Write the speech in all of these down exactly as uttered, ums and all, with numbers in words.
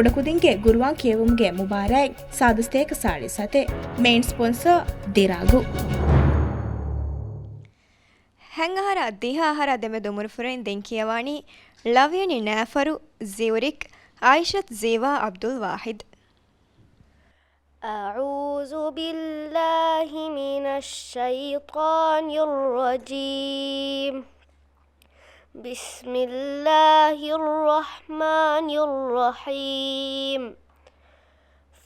ކުޑަކުދިންގެ ގުރުއާން ކިޔެވުމުގެ މުބާރާތް ސާދަ ސަތޭކަ ސާޅީސް ސަތޭކަ. މެއިން ސްޕޮންސަރ ދިރާގު. ހަތް އަހަރާ ދިހަ އަހަރާ ދެމެދު އުމުރުފުރެން ދެން ކިޔަވާނީ ލަވިޔަނި ނާފަރު، ޒިއުރިކް، އާއިޝަތު ޒީވާ ޢަބްދުލް ވާހިދު. أعوذ بالله من الشيطان الرجيم. بسم الله الرحمن الرحيم.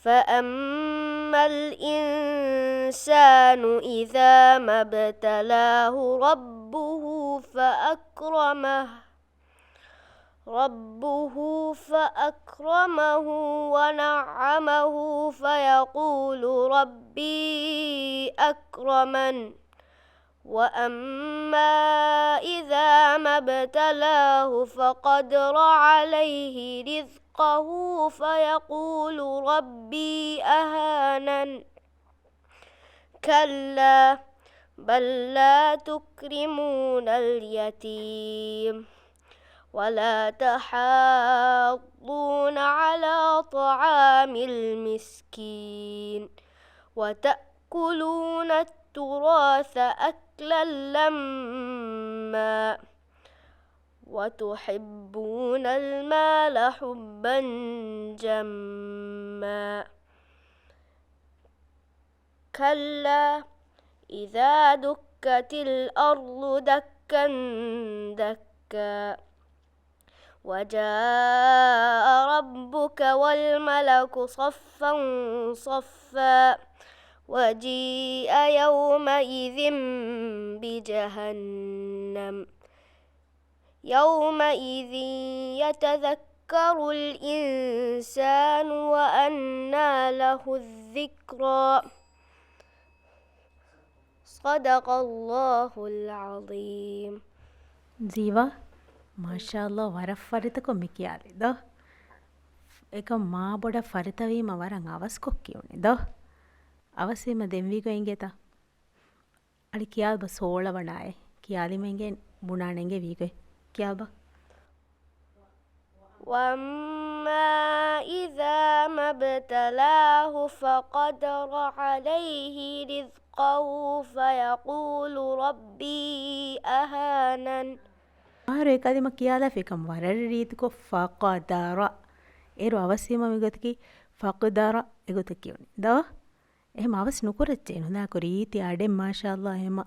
فأما الإنسان إذا ما ابتلاه ربه فأكرمه، ربه فأكرمه ونعمه فيقول ربي أكرمن. وأما إذا ما ابتلاه فقدر عليه رزقه فيقول ربي أهانن. كلا بل لا تكرمون اليتيم ولا تحاضون على طعام المسكين وتأكلون التراث أكلا لما وتحبون المال حبا جما. كلا إذا دكت الأرض دكا دكا وجاء ربك والملك صفا صفا وجيء يومئذ بجهنم يومئذ يتذكر الإنسان وأنى له الذكرى. صدق الله العظيم. ޒީވާ، މާޝާﷲ، ވަރަށް ފަރިތަކޮށް މި ކިޔާލި ދޯ. އެކަމް މާ ބޮޑަށް ފަރިތަވީމަ ވަރަށް އަވަސްކޮށް ކިޔުނި ދޯ. އަވަސްވީމަ ދެން ވީގޮ އިނގޭތަ؟ އަޅި ކިޔާލްބަ ސޯޅަ ވަނާއެ. ކިޔާލީމަ އިނގޭ ބުނާނެ އިނގޭ ވީގޮތް. ކިޔާލްބަ. وأما إذا ما ابتلاه فقدر عليه رزقه فيقول ربي أهانن. އަހަރު އެ ކަލިމަ ކިޔާލާފަ އެކަމް ވަރަށް ރީތިކޮށް ފަޤަދަރަ. އޭރު އަވަސްވީމަ މިގޮތަކީ ފަޤުދަރަ އެގޮތަށް ކިޔުނީ. ދޯ؟ އެހެމަ އަވަސް ނުކުރައްޗޭ ނުލާކު ރީތި އަޑެއް މާޝާﷲ އެހެމަ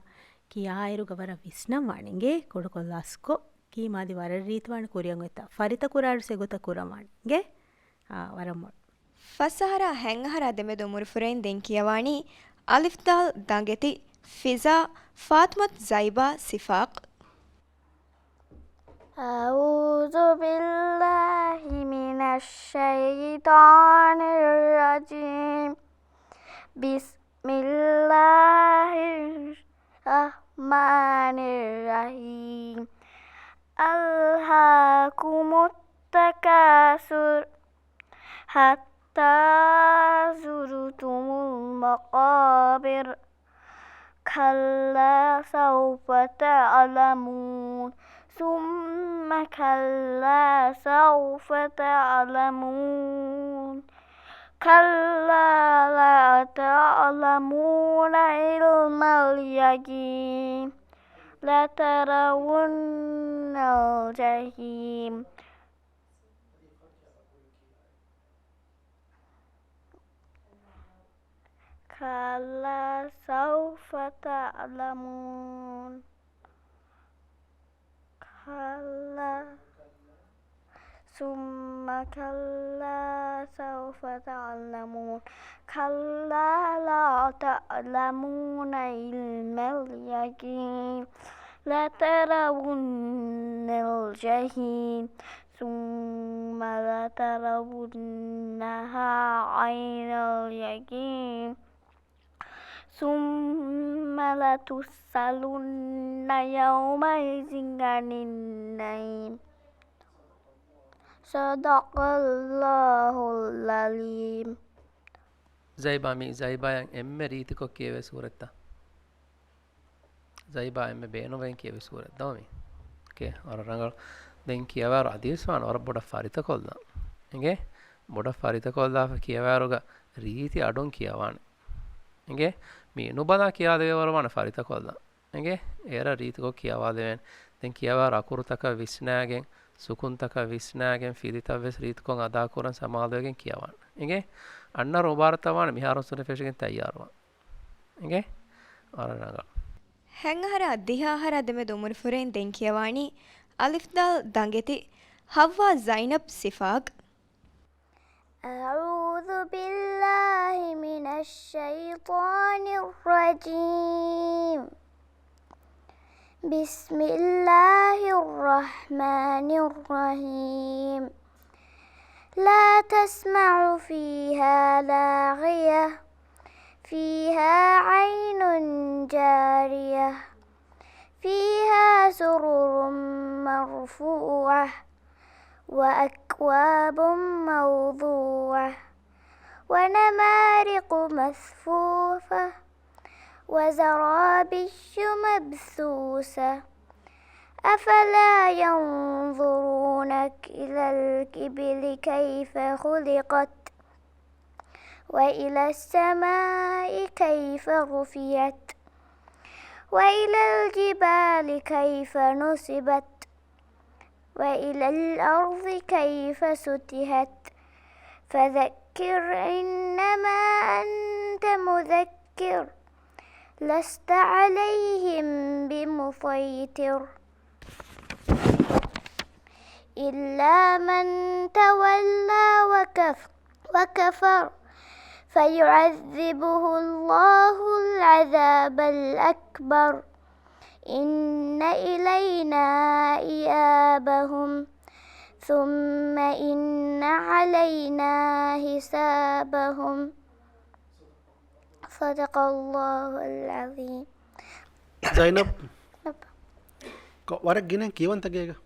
ކިޔާއިރުގަ ވަރަށް ވިސްނަން ވާނެ އިނގޭ ކޮޑަކޮށް ލަސްކޮށް ކީ މާދި ވަރަށް ރީތިވާނެ ކުރިއަށް އޮތްތާ ފަރިތަ ކުރާއިރުސް އެގޮތަށް ކުރަން ވާނެ އިނގޭ އާ ވަރަށް މޮޅު. ފަސް އަހަރާ ހަތް އަހަރާ ދެމެދު އުމުރުފުރެން ދެން ކިޔަވާނީ އަލިފް ދާލް ދަނގެތި ފިޒާ ފާތުމަތު ޒައިބާ ސިފާޤް. أعوذ بالله من الشيطان الرجيم. بسم الله الرحمن الرحيم. ألهاكم التكاثر حتى زرتم المقابر. كلا سوف تعلمون ثم كلا سوف تعلمون كلا لا تعلمون علم اليقين لترون الجحيم كلا سوف تعلمون كلا ثم كلا سوف تعلمون كلا لا تعلمون علم اليقين لترون الجحيم ثم لترونها عين اليقين ثم لتسألن يومئذ عن النعيم صدق الله العظيم. ޒައިބާ، މި ޒައިބާއަށް އެންމެ ރީތިކޮށް ކިޔެވޭ ސޫރަތްތައް. ޒައިބާ އެންމެ ބޭނުންވެގެން ކިޔެވޭ ސޫރަތް ދޯ މީ؟ އޯކޭ، ވަރަށް ރަނގަޅު. ދެން ކިޔަވާއިރު އަދިވެސް ވާން ވަރަށް ބޮޑަށް ފަރިތަކޮށްލާ. އިނގޭ؟ ބޮޑަށް ފަރިތަކޮށްލާފަ ކިޔަވާއިރުގަ ރީތި އަޑުން ކިޔަވާނެ. އެނގޭ؟ މި ނުބަލާ ކިޔާދެވޭވަރު ވާނެ ފަރިތަކޮށްލާ. އެނގޭ؟ އޭރަށް ރީތިކޮށް ކިޔަވާދެވޭނެ. ދެން ކިޔަވާ އަކުރުތަކަށް ވިސްނާގެން، ސުކުންތަކަށް ވިސްނާގެން، ފިލިތައް ވެސް ރީތިކޮށް އަދާކުރަން ސަމާލުވެގެން ކިޔަވާނެ. އެނގޭ؟ އަންނަ މުބާރާތަށް ވާނެ މިހާރު ސުންނަތް ފެށިގެން ތައްޔާރުވާން. އެނގޭ؟ އަރަނަގަ. ހަތް އަހަރާ ދިހަ އަހަރާ ދެމެދު އުމުރުފުރެއް ދެން ކިޔަވާނީ އަލިފް ދާލް ދަނގެތި ހައްވާ ޒައިނަބް ސިފާގް. أعوذ بالله من الشيطان الرجيم. بسم الله الرحمن الرحيم. لا تسمع فيها لاغية، فيها عين جارية، فيها سرر مرفوعة، وأكواب موضوعة، ونمارق مصفوفة، وزرابي مبثوثة. أفلا ينظرون إلى الإبل كيف خلقت، وإلى السماء كيف رفعت، وإلى الجبال كيف نصبت، وإلى الأرض كيف سطحت. فذكر إنما أنت مذكر، لست عليهم بمسيطر، إلا من تولى وكف-، وكفر، فيعذبه الله العذاب الأكبر، إن إلينا إيابهم، ثم إن علينا حسابهم. صدق الله العظيم. ޒައިނަބް، ކޮ-، ވަރަށް ގިނަ ކިޔަވަންތަކޭގަ.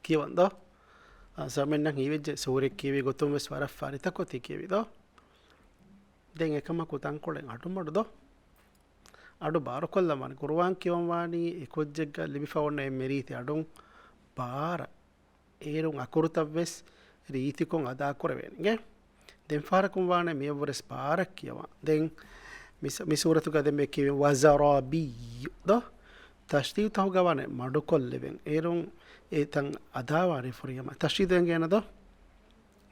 ކިޔަވަން ދޯ؟ އާ، ސަމެންނަށް ހީވެއްޖެ ސޫރަތް ކިޔެވި ގޮތުން ވެސް ވަރަށް ފަރިތަކޮށް ތި ކިޔެވި ދޯ؟ ދެން އެކަމަކު ތަންކޮޅެއް އަޑުމަޑު ދޯ؟ އަޑު ބާރުކޮށްލަން ވާނެ. ޤުރުއާން ކިޔަވަން ވާނީ އެކުއްޖެއްގަ ލިބިފަ އޮންނަ އެންމެ ރީތި އަޑުން ބާރަށް. އޭރުން އަކުރުތައް ވެސް ރީތިކޮށް އަދާކުރެވޭނެ. ދެން ފަހަރަކުން ވާނެ މިއަށްވުރެސް ބާރަށް ކިޔަވާ. ދެން މިސް-، މި ސޫރަތުގަ ދެން މި ކިޔެވި ވަޒަރާބިއްޔު ދޯ؟ ތަޝްދީދުތަކުގަ ވާނެ މަޑުކޮށްލެވެން. އޭރުން އެ ތަން އަދާވާނެ ފުރިހަމަ. ތަޝްދީދު އެނގޭނެ ދޯ؟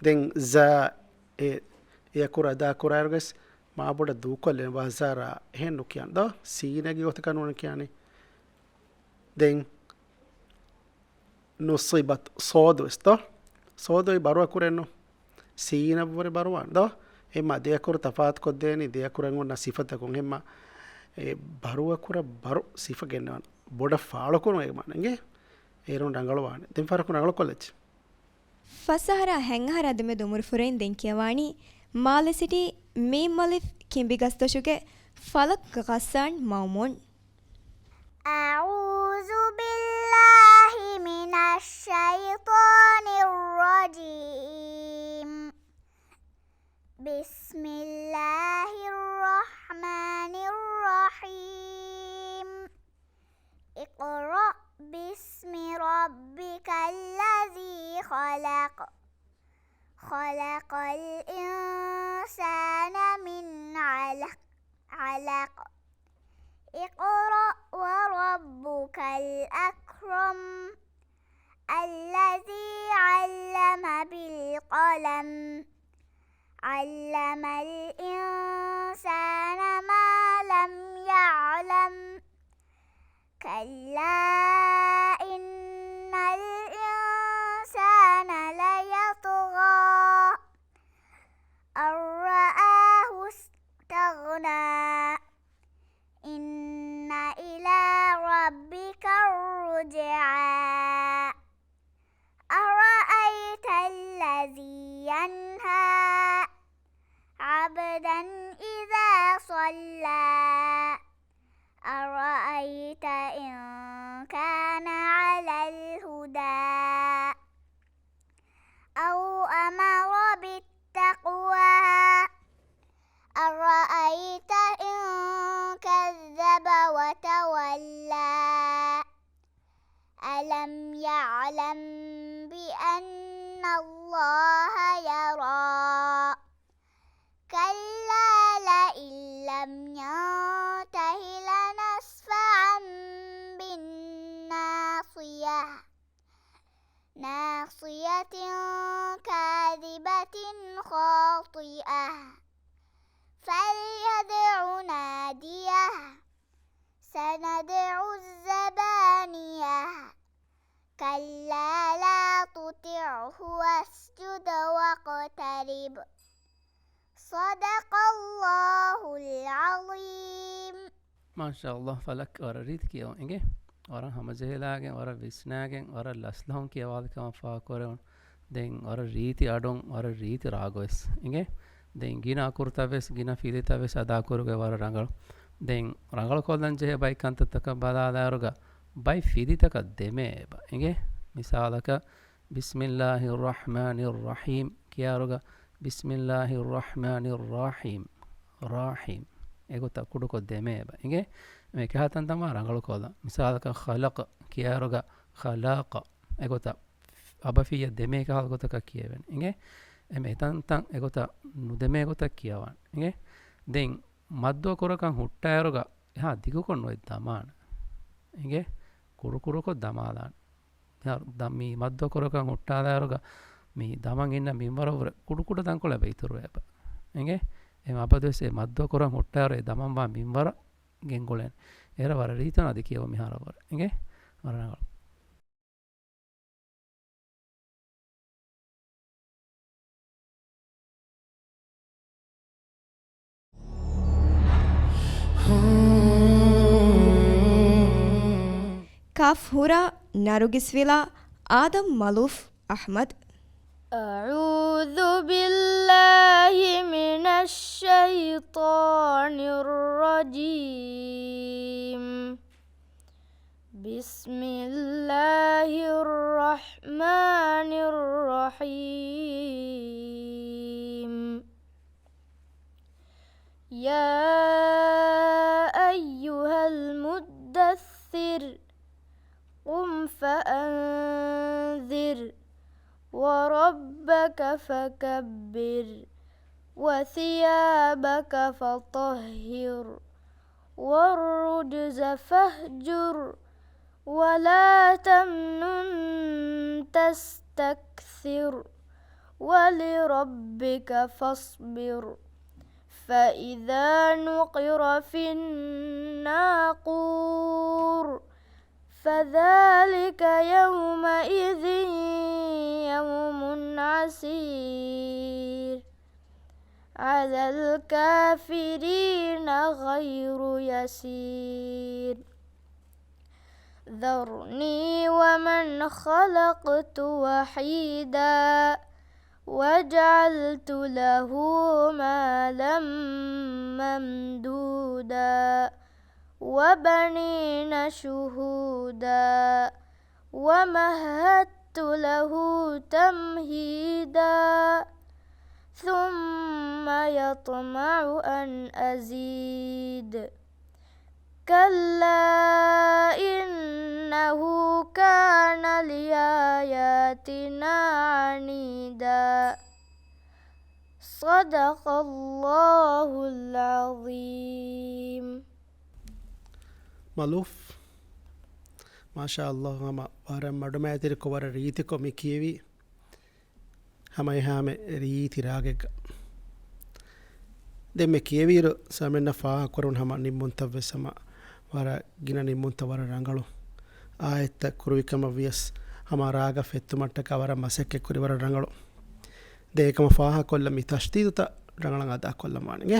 ދެން ޒާ އެ، އެ އަކުރު އަދާކުރާއިރުވެސް މާބޮޑަށް ދޫކޮށްލެވެން. ވަޒަރާ. އެހެން ނުކިޔާނެ ދޯ؟ ސީނެއްގެ ގޮތަކަށް ނޫން ކިޔާނީ. ދެން ނުޞިބަތް، ޞާދު ވެސް ދޯ؟ ޞާދު އޮތް ބަރު އަކުރެއްނު؟ ސީނަށްވުރެ ބަރުވާނެ ދޯ؟ އެހެންމާ ދެ އަކުރު ތަފާތުކޮށްދޭނީ ދެ އަކުރަށް އޮންނަ ސިފަތަކުން. އެހެންމާ އެ ބަރު އަކުރަށް ބަރު ސިފަ ގެންނަވާނެ. ބޮޑަށް ފާޅުކުރުން އޭގެ މާނަ އެނގޭ؟ އޭރުން ރަނގަޅުވާނެ. ދެން ފަހަރަކު ރަނގަޅުކޮށްލައްޗޭ. ފަސް އަހަރާ ހަތް އަހަރާ ދެމެދު އުމުރު ފުރެއިން ދެން ކިޔަވާނީ މާލެ ސިޓީ މީމް އަލިފް ކިނބި ގަސްދޮށުގެ ފަލަކް ޣައްސާން މައުމޫން. أعوذ بالله من الشيطان الرجيم. بسم الله الرحمن الرحيم. اقرأ باسم ربك الذي خلق. خلق الإنسان من علق. علق. اقرأ وربك الأكرم. الذي علم بالقلم. علم الإنسان ما لم يعلم. كلا إن الإنسان ليطغى. أن رآه استغنى. إن إلى ربك الرجعى. أرأيت الذي ينهى عبدا إذا صلى. أرأيت إن كان على الهدى أو أمر بالتقوى. أرأيت إن كذب وتولى. ألم يعلم بأن الله يرى. فليدع ناديه سندع الزبانية كلا لا تطعه واسجد واقترب. صدق الله العظيم. މާޝާﷲ، ފަލަކް ވަރަށް ރީތި ކިޔަވަން އިނގޭ. ވަރަށް ހަމަޖެހިލާގެން، ވަރަށް ވިސްނާގެން، ވަރަށް ލަސްލަހުން ކިޔަވާލި ކަމަށް ފާހަގަކުރެވުނު. ދެން ވަރަށް ރީތި އަޑުން، ވަރަށް ރީތި ރާގުވެސް އިނގޭ. ދެން ގިނަ އަކުރުތައްވެސް، ގިނަ ފިލިތައްވެސް އަދާކުރުގަ ވަރަށް ރަނގަޅު. ދެން ރަނގަޅުކޮށްލަން ޖެހޭ ބައި ކަންތައްތަކަށް ބަލާލާއިރުގަ ބައި ފިލިތަކަށް ދެމޭ އެބަ އިނގޭ. މިސާލަކަށް، ބިސްމިﷲިއްރަޙްމާނިއްރަޙީމް ކިޔާއިރުގަ، ބިސްމިﷲިއްރަޙްމާނިއްރަޙީމް، ރަޙީމް. އެގޮތަށް ކުޑަކޮށް ދެމޭ އެބަ އިނގޭ. މި އެކަހަލަ ތަންތަން ވާ ރަނގަޅުކޮށްލަން. މިސާލަކަށް، ޚަލަޤަ ކިޔާއިރުގަ، ޚަލަޤަ. އެގޮތަށް އަބަފިއްޔަށް ދެމޭ ކަހަލަ ގޮތަކަށް ކިޔެވެން އިނގޭ. އެމެ އެތަންތަން އެގޮތަށް ނުދެމޭ ގޮތަށް ކިޔަވާން އިނގޭ. ދެން މައްދު އަކުރަކަށް ހުއްޓާއިރުގަ އެހާ ދިގުކޮށް ނުއެއް ދަމާނެ އިނގޭ. ކުޑުކުޑުކޮށް ދަމާލާނެ. މިހާރު ދަ-، މި މައްދު އަކުރަކަށް ހުއްޓާލާއިރުގަ މި ދަމަން އިންނަ މިންވަރަށްވުރެ ކުޑުކުޑަ ތަންކޮޅެއް އެބަ އިތުރުވޭ އެބަ އިނގޭ. އެހެން އަބަދުވެސް އެ މައްދު އަކުރަށް ހުއްޓާއިރު އެ ދަމަންވާ މިންވަރަށް ގެންގުޅޭނެ. އޭރަށް ވަރަށް ރީތިވަން އަދި ކިޔަވަ މިހާރަށްވުރެ އިނގޭ. ވަރަށް ރަނގަޅު. ކާފް ހުރާ، ނަރުގިސް ވިލާ، އާދަމް މަލޫފް އަޙްމަދު. أعوذ بالله من الشيطان الرجيم. بسم الله الرحمن الرحيم. يا أيها المدثر، قم فأنذر، وربك فكبر، وثيابك فطهر، والرجز فاهجر، ولا تمنن تستكثر، ولربك فاصبر، فإذا نقر في الناقور، فذلك يومئذ يوم عسير، على الكافرين غير يسير. ذرني ومن خلقت وحيدا، وجعلت له مالا ممدودا، وبنين شهودا، ومهدت له تمهيدا، ثم يطمع أن أزيد، كلا إنه كان لآياتنا عنيدا. صدق الله العظيم. މަލޫފް، މާޝާﷲ، ހަމަ ވަރަށް މަޑުމައިތިރިކޮށް، ވަރަށް ރީތިކޮށް މި ކިޔެވީ. ހަމަ އެހާމެ ރީތި ރާގެއްގަ. ދެން މި ކިޔެވިއިރު ސަމެންނަށް ފާހަގަކުރުން ހަމަ ނިންމުންތައްވެސް ހަމަ ވަރަށް ގިނަ ނިންމުންތައް ވަރަށް ރަނގަޅު. އާޔަތްތައް ކުރުވިކަމަށް ވިޔަސް ހަމަ ރާގަށް ފެއްތުމަށްޓަކާ ވަރަށް މަސައްކަތްކުރި ވަރަށް ރަނގަޅު. ދެން އެކަމަށް ފާހަގަކޮށްލަން މި ތަޝްދީދުތައް ރަނގަޅަށް އަދާކޮށްލަން ވާނެ އިނގޭ.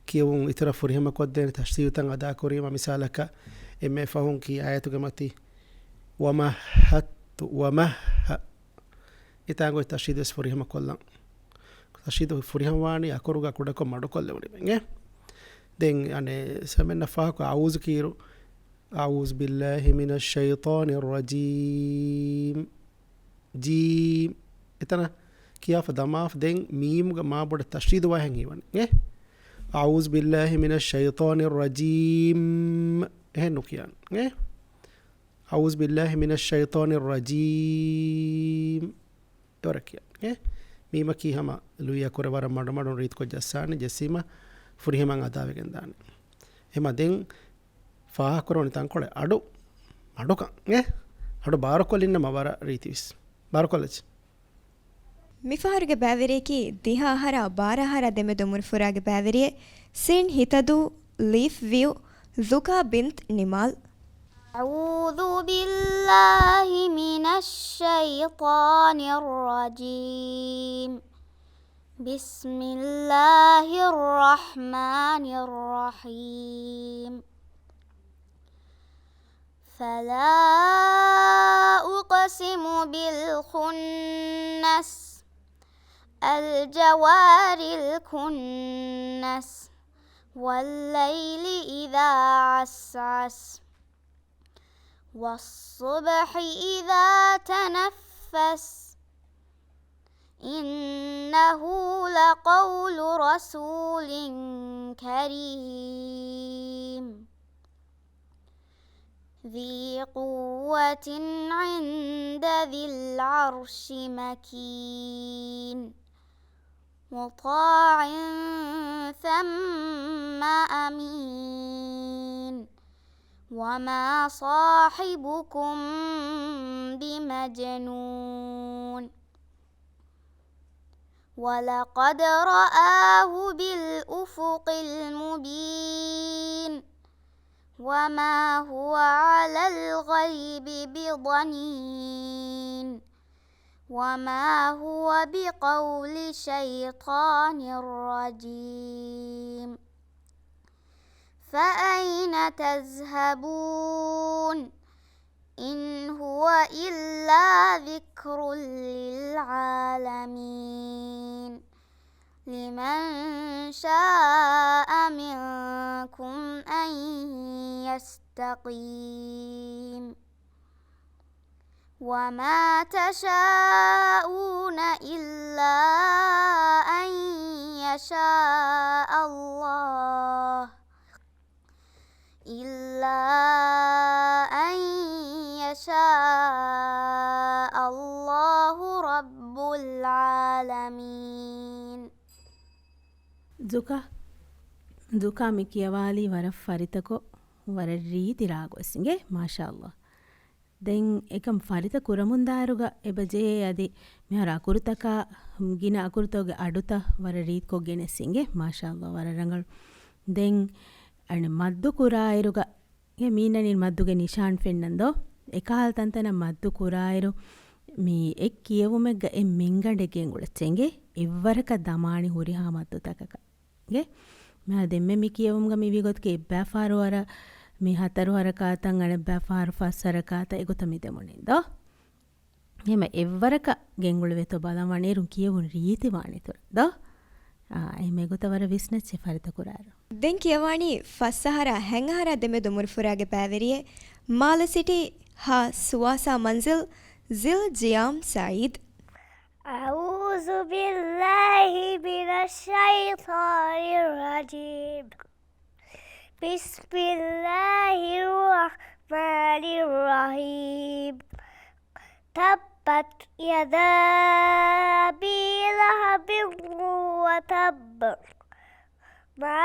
ކިޔެވުން އިތުރަށް ފުރިހަމަކޮށްދޭނެ ތަޝްދީދުތައް އަދާކުރީމަ، މިސާލަކަށް އެންމެ ފަހުން ކިޔި އާޔަތުގެ މަތީ، ވަމައްހައްތު، ވަމައްހަ. އެތާނގޮތް ތަޝްދީދުވެސް ފުރިހަމަކޮށްލަން. ތަޝްދީދު ފުރިހަމަވާނީ އަކުރުގަ ކުޑަކޮށް މަޑުކޮށްލެވުނީމެ އިނގޭ. ދެން އަނެއް ސަމެންނަށް ފާހަގަކޮށް އައޫޒު ކީއިރު، أعوذ بالله من الشيطان الرجيم. ޖީމް. އެތަނަށް ކިޔާފަ ދަމާފަ ދެން މީމުގަ މާ ބޮޑަށް ތަޝްދީދު ވާހެން ހީވަނީ. އޭ؟ أعوذ بالله من الشيطان الرجيم. އެހެން ނުކިޔާން. އޭ؟ أعوذ بالله من الشيطان الرجيم. އެވަރަށް ކިޔާން. އޭ؟ މީމަކީ ހަމަ ލުއި އަކުރެއް ވަރަށް މަޑުމަޑުން ރީތިކޮށް ޖައްސާނެ، ޖެއްސީމަ ފުރިހަމައިން އަދާވެގެން ދާނެ. އެހެމަ ދެން ފާހަގަކުރެވުނު ތަންކޮޅެއް އަޑު މަޑުކަން، އޭ؟ އަޑު ބާރުކޮށްލިންނަމަ ވަރަށް ރީތިވެސް. ބާރުކޮށްލައްޗޭ. މިފަހަރުގެ ބައިވެރިޔަކީ ދިހަ އަހަރާ ބާރަ އަހަރާ ދެމެދު އުމުރުފުރާގެ ބައިވެރިއެއް، ސީން ހިތަދޫ، ލީފް ވިއު، ޒުކާ ބިންތް ނިމާލް. أعوذ بالله من الشيطان الرجيم. بسم الله الرحمن الرحيم. فلا أقسم بالخنس. الجوار الكنس. والليل إذا عسعس. والصبح إذا تنفس. إنه لقول رسول كريم. ذي قوة عند ذي العرش مكين. مطاع ثم أمين. وما صاحبكم بمجنون. ولقد رآه بالأفق المبين. وما هو على الغيب بضنين. وما هو بقول شيطان رجيم. فأين تذهبون؟ إن هو إلا ذكر للعالمين. لمن شاء منكم أن يستقيم. وما تشاءون إلا أن يشاء الله. إلا أن يشاء الله رب العالمين. ޒުކާ، ޒުކާ މި ކިޔަވާލީ ވަރަށް ފަރިތަކޮށް، ވަރަށް ރީތި ރާގުވެސް އިނގޭ، މާޝާﷲ. ދެން އެކަން ފަރިތަ ކުރަމުންދާއިރުގަ އެބަޖެހޭ އަދި މިހާރު އަކުރުތަކާ، ގިނަ އަކުރުތަކުގެ އަޑުތައް ވަރަށް ރީތިކޮށް ގެނެސް އިނގޭ، މާޝާﷲ، ވަރަށް ރަނގަޅު. ދެން އަނެއް މައްދު ކުރާއިރުގަ އެ މީނަނީ މައްދުގެ ނިޝާން ފެންނަންދޯ؟ އެކަހަލަ ތަންތަނަށް މައްދު ކުރާއިރު، މި އެއް ކިޔެވުމެއްގަ އެއް މިންގަނޑެއް ގެންގުޅެއްޗެ އިނގޭ، އެއްވަރަކަށް ދަމާނީ ހުރިހާ މައްދުތަކަކަށް އިނގޭ. މިހާ ދެންމެ މި ކިޔެވުމުގަ މި ވީ ގޮތަކީ އެއްބައިފަހަރު ވަރަށް މި ހަތަރު ހަރަކާތަށް އަނެއްބައިފަހަރު ފަސް ހަރަކާތަށް އެގޮތަށް މި ދެމުނީ ދޯ؟ އެހެމަ އެއްވަރަކަށް ގެންގުޅެވޭތޯ ބަލަން ވަނީރުން ކިޔެވުން ރީތި ވާނެތުރ ދޯ؟ އާ، އެހެމަ އެގޮތަށް ވަރަށް ވިސްނައްޗޭ ފަރިތަ ކުރާއިރު. ދެން ކިޔަވާނީ ފަސް އަހަރާ ހަތް އަހަރާ ދެމެދު އުމުރުފުރާގެ ބައިވެރިއެއް، މާލެ ސިޓީ ހާ ސުވާސާ މަންޒިލް، ޒިލް ޖިޔާމް ސައީދް. أعوذ بالله من الشيطان الرجيم. بسم الله الرحمن الرحيم. تبت يدا أبي لهب وتب. ما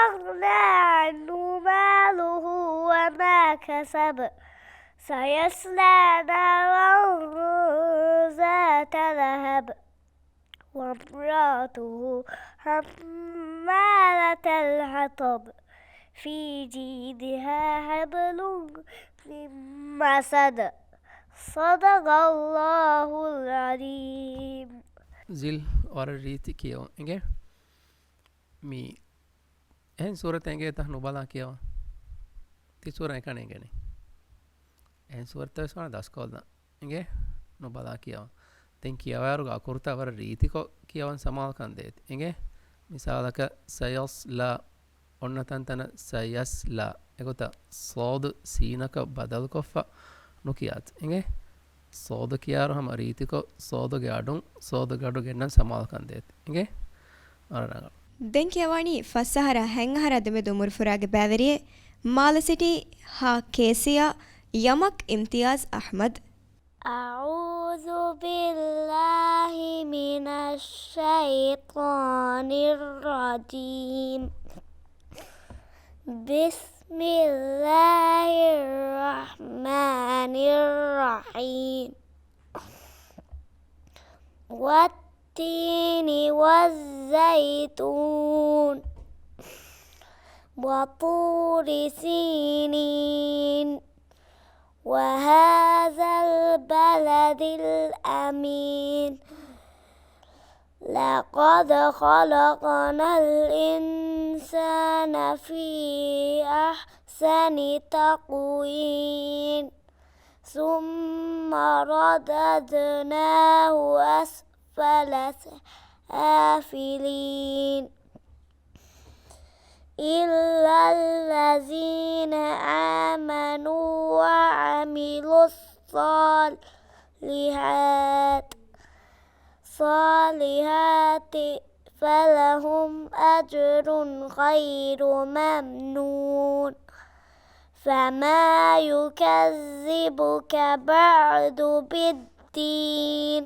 أغنى عنه ماله وما كسب. سيصلى نارا ذات لهب. وامرأته حمالة الحطب. في جيدها حبل من مسد. صدق الله العظيم. ޒިލް ވަރަށް ރީތި ކިޔަވަން އިނގޭ. މި އެހެން ސޫރަތެއް އެނގޭތަ ނުބަލާ ކިޔަވަން؟ ތި ސޫރަ އެކަނި އެނގެނީ. އެހެން ސޫރަތައް ވެސް ވާނެ ދަސްކޮށްލަން. އިނގޭ؟ ނުބަލާ ކިޔަވަން. ދެން ކިޔަވާއިރުގަ އަކުރުތައް ވަރަށް ރީތިކޮށް ކިޔަވަން ސަމާލުކަން ދޭތި. އިނގޭ؟ މިސާލަކަށް ސަޔަޞްލާ އޮންނަ ތަންތަނަށް ސަޔަސްލާ. އެގޮތަށް ޞާދު ސީނަކަށް ބަދަލުކޮށްފަ ނުކިޔާތި. އިނގޭ؟ ޞާދު ކިޔާއިރު ހަމަ ރީތިކޮށް ޞާދުގެ އަޑުން ޞާދުގެ އަޑު ގެންނަން ސަމާލުކަން ދޭތި. އިނގޭ؟ ވަރަށް ރަނގަޅު. ދެން ކިޔަވާނީ ފަސް އަހަރާ ހަތް އަހަރާ ދެމެދު އުމުރުފުރާގެ ބައިވެރިއެއް، މާލެ ސިޓީ ހާ ކޭސިޔާ ޔަމަކް އިމްތިޔާޒް އަޙްމަދު. أعوذ بالله من الشيطان الرجيم. بسم الله الرحمن الرحيم. والتين والزيتون وطور سينين وهذا البلد الأمين. لقد خلقنا الإنسان في أحسن تقويم. ثم رددناه أسفل سافلين. إلا الذين آمنوا وعملوا الصالحات، صالحات فلهم أجر غير ممنون. فما يكذبك بعد بالدين.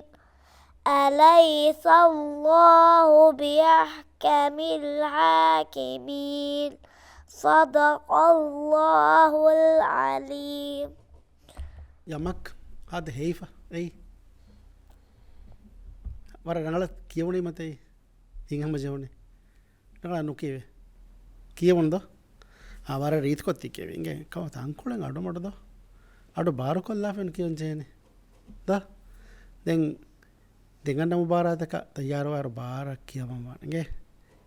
أليس الله بأحكم الحاكمين. صدق الله العظيم. ޔަމަކް ހާދަ ހެއިފަ އެއީ. ވަރަށް ރަނގަޅަށް ކިޔެވުނީމަ ތެއީ. ހިތްހަމަޖެހުނީ. ރަނގަޅަށް ނުކިޔެވޭ. ކިޔެވުނު ދޯ؟ އާ، ވަރަށް ރީތިކޮށް ތި ކިޔެވި. އިނގޭ، ކަމަށް ތަންކޮޅެއް އަޑުމަޑު ދޯ؟ އަޑު ބާރުކޮށްލާފައި ކިޔަން ޖެހޭނެ. ދޯ؟ ދެން، ދެން އަންނަ މުބާރާތަކަށް ތައްޔާރުވާއިރު ބާރަށް ކިޔަވަން ވާނެ. އިނގޭ؟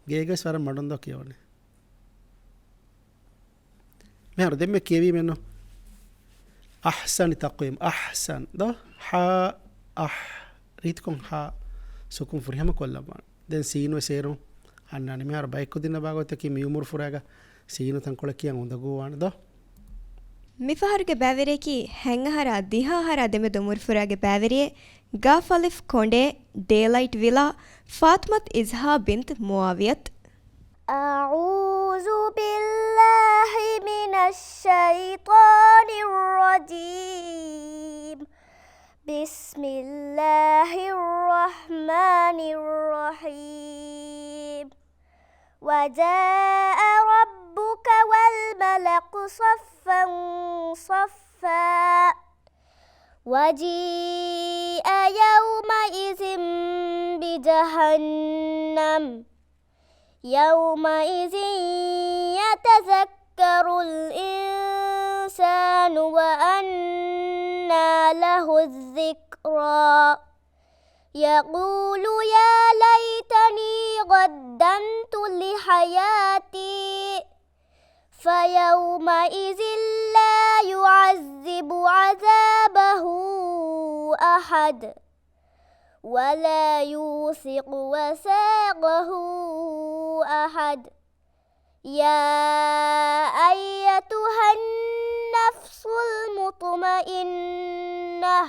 ގޭގަސް ވަރަށް މަޑުން ދޯ ކިޔެވުނީ. މިހާރު ދެންމެ ކިޔެވީމެއްނު. އަޙްސަނި ތަޤްވީމް. އަޙްސަން ދޯ؟ ޙާ، އަޙް. ރީތިކޮށް ޙާ ސުކުން ފުރިހަމަ ކޮށްލައްވާނެ. ދެން ސީނު ވެސް އޭރު އަންނާނެ. މިހާރު ބައެއް ކުދިންނަށް ބާގޮތަކީ މި އުމުރު ފުރާގަ ސީނު ތަންކޮޅެއް ކިޔަން އުނދަގޫވާނެ ދޯ؟ މިފަހަރުގެ ބައިވެރިޔަކީ ހަތް އަހަރާ ދިހަ އަހަރާ ދެމެދު އުމުރު ފުރާގެ ބައިވެރިއެއް، ގާފު އަލިފް ކޮނޑޭ، ޑޭލައިޓް ވިލާ، ފާތުމަތު އިޒްހާ ބިންތު މުޢާވިޔަތު. أعوذ بالله من الشيطان الرجيم. بسم الله الرحمن الرحيم. وجاء ربك والملك صفا صفا. وجيء يومئذ بجهنم. يومئذ يتذكر الإنسان وأنى له الذكرى. يقول يا ليتني قدمت لحياتي. فيومئذ لا يعذب عذابه أحد. ولا يوثق وثاقه أحد. يا أيتها النفس المطمئنة،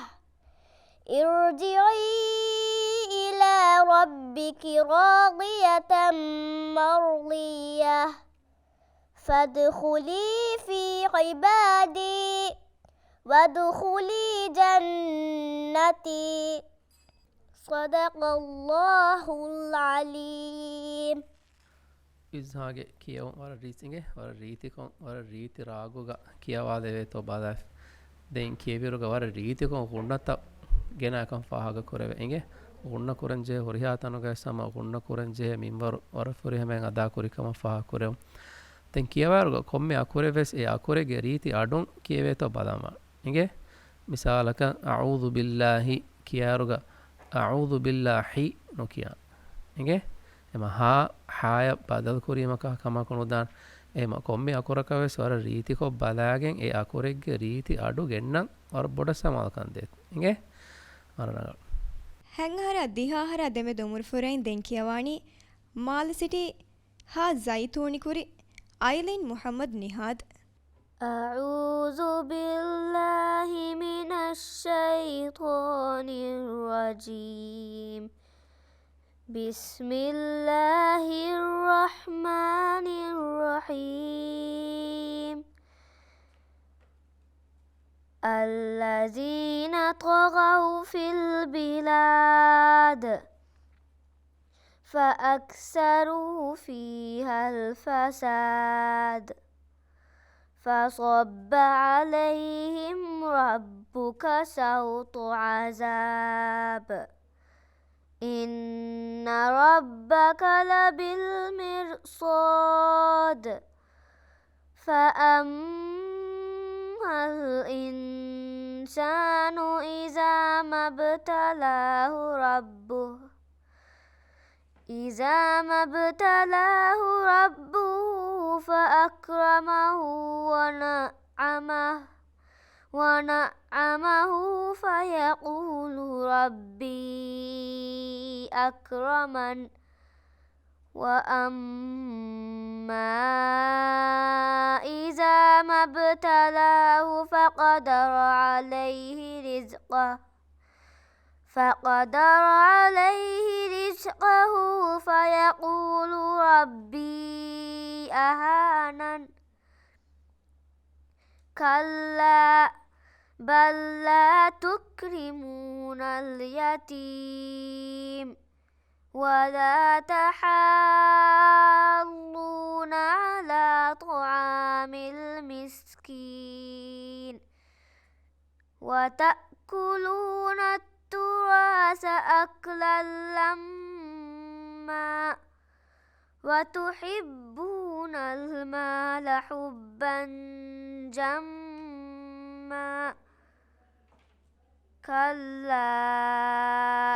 ارجعي إلى ربك راضية مرضية. فادخلي في عبادي وادخلي جنتي. صدق الله العظيم. އިޒްހާގެ ކިޔެވުން ވަރަށް ރީތި އިނގޭ، ވަރަށް ރީތިކޮށް، ވަރަށް ރީތި ރާގުގަ ކިޔަވާލެވޭތޯ ބަލާފި. ދެން ކިޔެވިއިރުގަ ވަރަށް ރީތިކޮށް ޣުންނަތައް ގެނައިކަން ފާހަގަކުރެވޭ އިނގޭ. ޣުންނަ ކުރަންޖެހޭ ހުރިހާ ތަނުގައި ހަމަ ޣުންނަ ކުރަންޖެހޭ މިންވަރު ވަރަށް ފުރިހަމައިން އަދާކުރިކަމަށް ފާހަގަކުރެވުން. ދެން ކިޔަވާއިރުގަ ކޮންމެ އަކުރެއް ވެސް އެ އަކުރެއްގެ ރީތި އަޑުން ކިޔެވޭތޯ ބަލަންވާނެ. އިނގޭ؟ މިސާލަކަށް، އަޢޫޛު ބިއްލާހި ކިޔާއިރުގަ، އަޢޫޛު ބިއްލާހި ނުކިޔާނެ. އިނގޭ؟ އެމަ ހާ، ހާޔަށް ބަދަލު ކުރީމަކާ ކަމަކު ނުދާނެ. އެމަ ކޮންމެ އަކުރަކަށް ވެސް ވަރަށް ރީތިކޮށް ބަލާގެން އެ އަކުރެއްގެ ރީތި އަޑު ގެންނަން ވަރަށް ބޮޑަށް ސަމާލުކަން ދޭތޯ. އިނގޭ؟ ވަރަށް ރަނގަޅު. ހަތް އަހަރާ ދިހަ އަހަރާ ދެމެދު އުމުރު ފުރައިން ދެން ކިޔަވާނީ މާލެ ސިޓީ ހާ ޒައިތޫނި ކުރި އައިލީން މުޙައްމަދު ނިހާދު. أعوذ بالله من الشيطان الرجيم. بسم الله الرحمن الرحيم. الذين طغوا في البلاد فأكثروا فيها الفساد فصب عليهم ربك سوط عذاب إن ربك لبالمرصاد. فأما الإنسان إذا ما ابتلاه ربه، إذا ما ابتلاه ربه فأكرمه ونعمه، ونعمه فيقول ربي أكرمن. وأما إذا ما ابتلاه فقدر عليه رزقه، فقدر عليه رزقه فيقول ربي أهانن. كلا بل لا تكرمون اليتيم ولا تحاضون على طعام المسكين وتأكلون التراث أكلا لما وتحبون المال حبا جما. كلا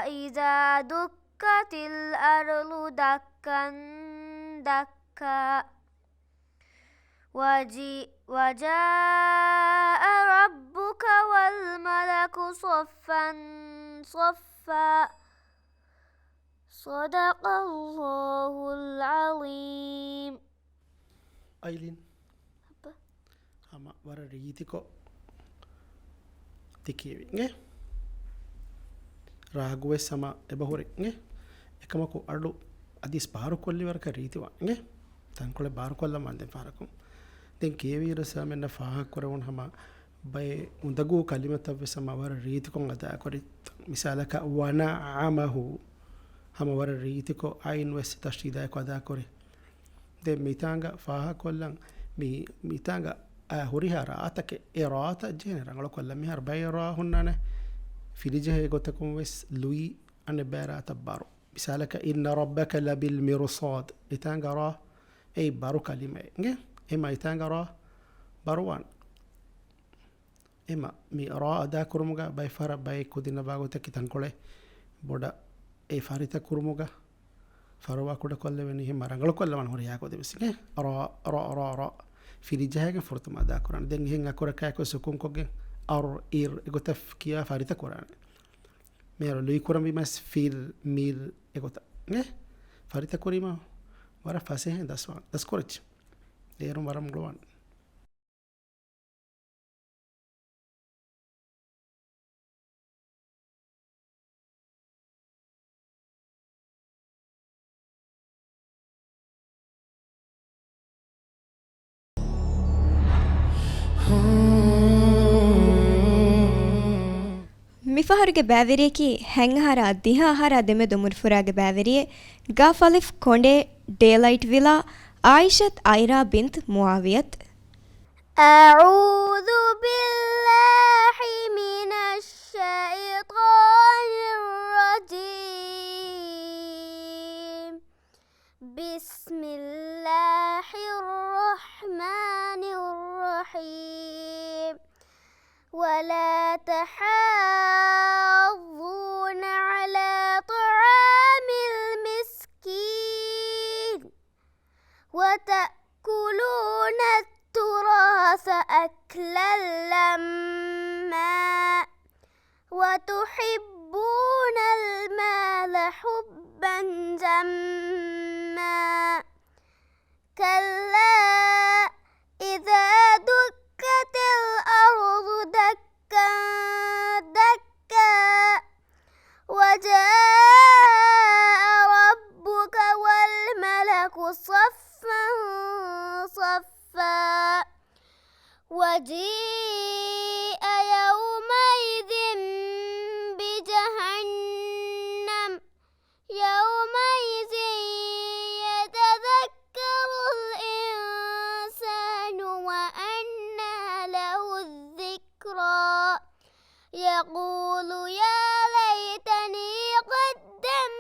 إذا دكت الأرض دكا دكا. وجي-، وجاء ربك والملك صفا صفا. صدق الله العظيم. އައިލިން. ހަމަ ވަރަށް ރީތިކޮށް ތި ކިޔެވިން އެ. ރާގުވެސް ހަމަ އެބަހުރި އެ. އެކަމަކު އަޑު އަދިސް ބާރުކޮށްލި ވަރަކަށް ރީތިވާން އެ. ތަންކޮޅެއް ބާރުކޮށްލަމާ ދެން ފާރަކުން. ދެން ކިޔެވިއިރު ސާމެންނަށް ފާހަގަކުރެވުނު ހަމަ ބައެއް އުނދަގޫ ކަލިމަތައްވެސް ހަމަ ވަރަށް ރީތިކޮށް އަދާކުރި. މިސާލަކަށް ވަނަޢަމަހު ހަމަ ވަރަށް ރީތިކޮށް އައިން ވެސް ތަޝްދީދާއެކު އަދާކުރި. ދެން މިތާނގަ ފާހަގަކޮށްލަން މި، މިތާނގަ އާ ހުރިހާ ރާތަކެއް، އެ ރާތައް ޖެހޭނެ ރަނގަޅުކޮށްލަން. މިހާރު ބައެއް ރާ ހުންނާނެ ފިލިޖެހޭ ގޮތަކުން ވެސް ލުއި އަނެއްބައި ރާތައް ބާރު. މިސާލަކަށް، إن ربك لبالمرصاد. އެތާނގަ ރާ އެއީ ބާރު ކަލިމައެއް. އެމަ އެތާނގަ ރާ ބާރުވާން. އެމަ މި ރާ އަދާކުރުމުގަ ބައެއް ފަހަރަށް ބައެއް ކުދިންނަށް ވާގޮތަކީ ތަންކޮޅެއް ބޮޑަށް އެ ފަރިތަކުރުމުގަ ފަރުވާ ކުޑަކޮށްލެވެނީ. ހެމަ ރަނގަޅުކޮށްލަވާން ހުރިހާ ކުދިން ވެސް. ރާ، ރާ، ރާ، ރާ. ފިލިޖަހައިގެން ފުރަތަމަ އަދާކުރާނެ. ދެން އެހެން އަކުރަކާއެކު ސުކުންކޮށްގެން އަރު، އިރު އެގޮތަށް ކިޔާ ފަރިތަކުރާނެ. މިހާރު ލުއިކުރަންވީމަސް ފިރް، މިރް އެގޮތަށް. އެ ފަރިތަކުރީމަ ވަރަށް ފަސޭހައިން ދަސްވާން، ދަސްކުރައްޗި. އޭރުން ވަރަށް މޮޅުވާން. މިފަހަރުގެ ބައިވެރިޔަކީ ހަތް އަހަރާ ދިހަ އަހަރާ ދެމެދު އުމުރުފުރާގެ ބައިވެރިއެއް، ގާފަލިފް ކޮނޑޭ، ޑޭލައިޓް ވިލާ، އާއިޝަތް އައިރާ ބިންތު މުޢާވިޔަތް. أعوذ بالله من الشيطان الرجيم. بسم الله الرحمن الرحيم. ولا تحاضون على طعام المسكين. وتأكلون التراث أكلا لما. وتحبون المال حبا جما. كلا إذا دكت الأرض دكا دكا. وجاء ربك والملك صفا صفا. وجيء يومئذ بجهنم. يومئذ يتذكر الإنسان وأنى له الذكرى. يقول يا ليتني قدمت